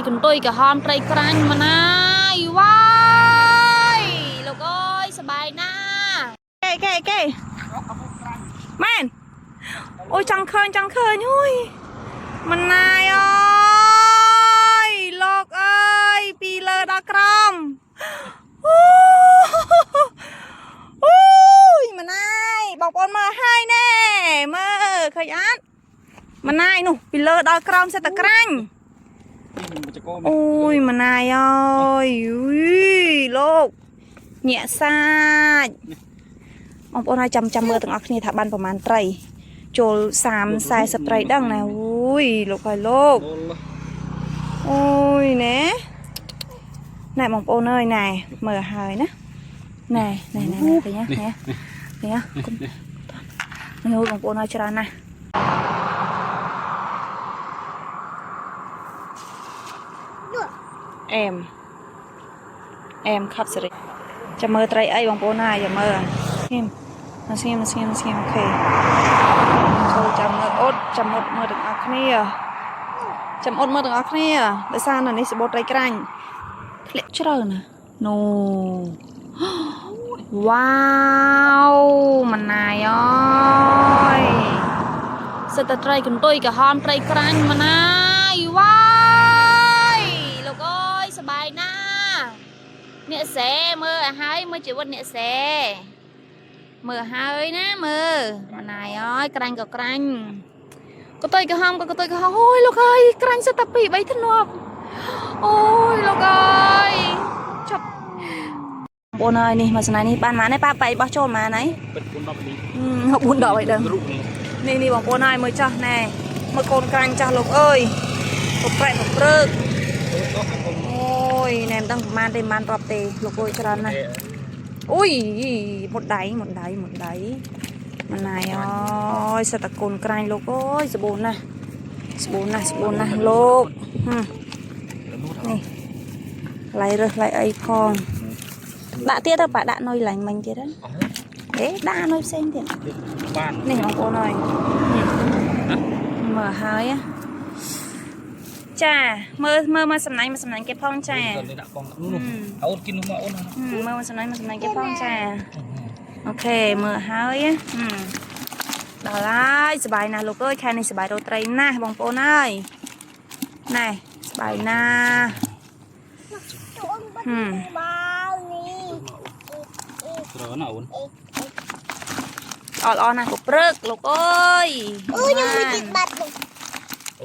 កន្ទុយក្រហមត្រីក្រាញ់ម៉ណាយវ៉ាយលោកអើយសប្បាយណាស់ គេគេគេមែនអូយចង់ឃើញចង់ឃើញអុយមិនណាយអើយលោកអើយពីលើដល់ក្រោមអូអូយមិនណាយបងប្អូនមើលហើយណែមើលឃើញអត់មិនណាយនោះពីលើដល់ក្រោមសិតតែក្រាញ់ នេះចក អូយម្នាយអើយអុយលោកញាក់សាច់បងប្អូនហើយចាំចាំមើលទាំងអស់គ្នាថាបានប្រមាណត្រី ចូល30 40ត្រីដឹងណាអូយលោកហើយលោកអូយណែណែបងប្អូនអើយណែមើលហើយណាណែណែណែណែឃើញណាណែនេះគុំនេះអូយបងប្អូនហើយច្រើនណាស់អែមអែមខាប់សេរីចាំមើលត្រីអីបងប្អូនហើយចាំមើលស្ងៀមស្ងៀមស្ងៀមស្ងៀម OK ចូលចាំមើលអត់ចាំអត់មើលទាំងអស់គ្នាចាំអត់មើលទាំងអស់គ្នាដោយសារនៅនេះសបូតត្រីក្រាញ់ធ្លាក់ជ្រៅណាស់ណូវ៉ាវម៉ណាយអើយ សិតតែត្រីកន្ទុយក្រហមត្រីក្រាញ់ម៉ណាយវ៉ាយលោកអើយសប្បាយណាស់អ្នកស្រែមើលឲ្យហើយមើលជីវិតអ្នកស្រែមើលហើយណាមើលម៉ណាយអើយក្រាញ់ក៏ក្រាញ់កន្ទុយក្រហមក៏កន្ទុយក្រហមអូយលោកអើយក្រាញ់សិតតែ2 3ធ្នាប់អូយលោកអើយចប់ បងប្អូនអើយនេះមកស្នាយនេះបានម៉ានទេប៉ាប៉ៃបោះចូលម៉ានហើយ ពិត4 10នេះ 4ដកឲ្យដឹង រូបនេះ នេះនេះបងប្អូនហើយមើលចាស់ណែមើលកូនក្រាញ់ចាស់លោកអើយប្រប្រែកប្រព្រឹកអូយណែមិនដឹងប្រហែលទេប្រហែលរាប់ទេលោកអើយច្រើនណាស់អូយមុតដៃមុតដៃមុតដៃម៉ណៃអើយសិតតែកូនក្រាញ់លោកអើយសបូរណាស់សបូរណាស់សបូរណាស់លោកហឹមនេះឡៃរើសឡៃអីផងដាក់ទៀតទៅប៉ាដាក់នុយឡាញ់មិញទៀតហ្នឹងអេដាក់នុយផ្សេងទៀត បាន នេះបងប្អូនអើយនេះមើលហើយណាចាមើលមើលមកសំណាញ់មកសំណាញ់គេផងចា នេះដាក់កងនោះអូនគិននោះមកអូន ហឹមមើលមកសំណាញ់មកសំណាញ់គេផងចា OK មើលហើយណាហឹមដល់ហើយសប្បាយណាស់លោកអើយខែនេះសប្បាយរកត្រីណាស់បងប្អូនអើយណែសប្បាយណាស់ហឹម ច្រើនណាអូន អត់អត់ណាស់ក៏ព្រឹកលោកអើយ អូយខ្ញុំមួយទៀតបាត់